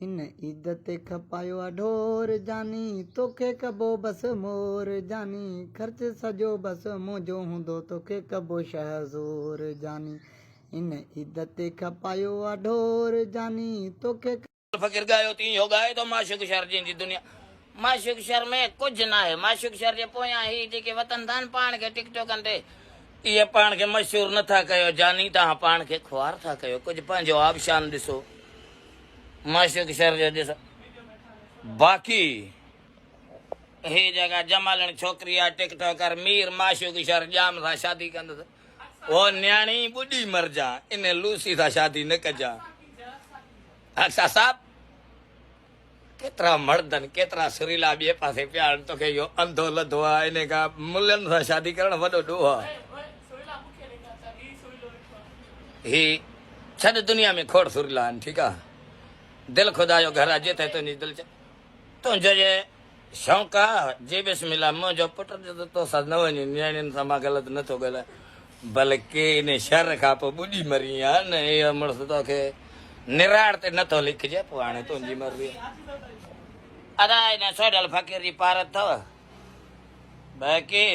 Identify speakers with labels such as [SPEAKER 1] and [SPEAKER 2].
[SPEAKER 1] هن عيد تي کپايو آ ڍور جاني توکي ڪبو بس مور جاني خرچ سڄو بس منهنجو هوندو توکي ڪبو شهزور جاني هن عيد تي کپايو آ ڍور جاني توکي.
[SPEAKER 2] فقير ڳايو تيئن اهو ڳائي ٿو معشوق شھر جنهن جي دنيا معشوق شھر ۾ ڪجهه ناهي معشوق شھر جي پويان هي جيڪي وتن ٿا نه پاڻ کي ٽڪ ٽوڪن تي اهي پاڻ کي مشھور نٿا ڪيو جاني توهان پاڻ کي خوار ٿا ڪيو ڪجهه پنهنجو آبشان ڏسو معشوق شھر جو ڏسو باقي هي جيڪا جمالڻ ڇوڪري آ ٽڪ ٽاڪر مير معشوق شھر ڄام سان شادي ڪندس او نياڻي ٻڏي مرجان ان لوسي سان شادي نه ڪجان اڪسا صاحب ڪيترا مرد آهن ڪيترا سريلا ٻئي پاسي پيا آهن توکي اهو انڌو لڌو آ ان کان ملن سان شادي ڪرڻ وڏو ڏوهه آ هي ڇڏ دنيا ۾ کوڙ سريلا آهن ٺيڪ آ دل خدا جو گهر آ جتي تنهنجي دل چ تنهنجو جي شوق آ جي بسم الله منهنجو پٽ جو تو سان نه وڃي نياڻين سان مان غلط نه ٿو ڳالهايان بلڪه ان شر کان پوء ٻڏي مرين ها نه اهو مڙس توکي نراڙ تي نه ٿو لکجي پوء هاڻي تنهنجي مرضي ادا ان سوڍل فقير جي پارت اٿو باقي.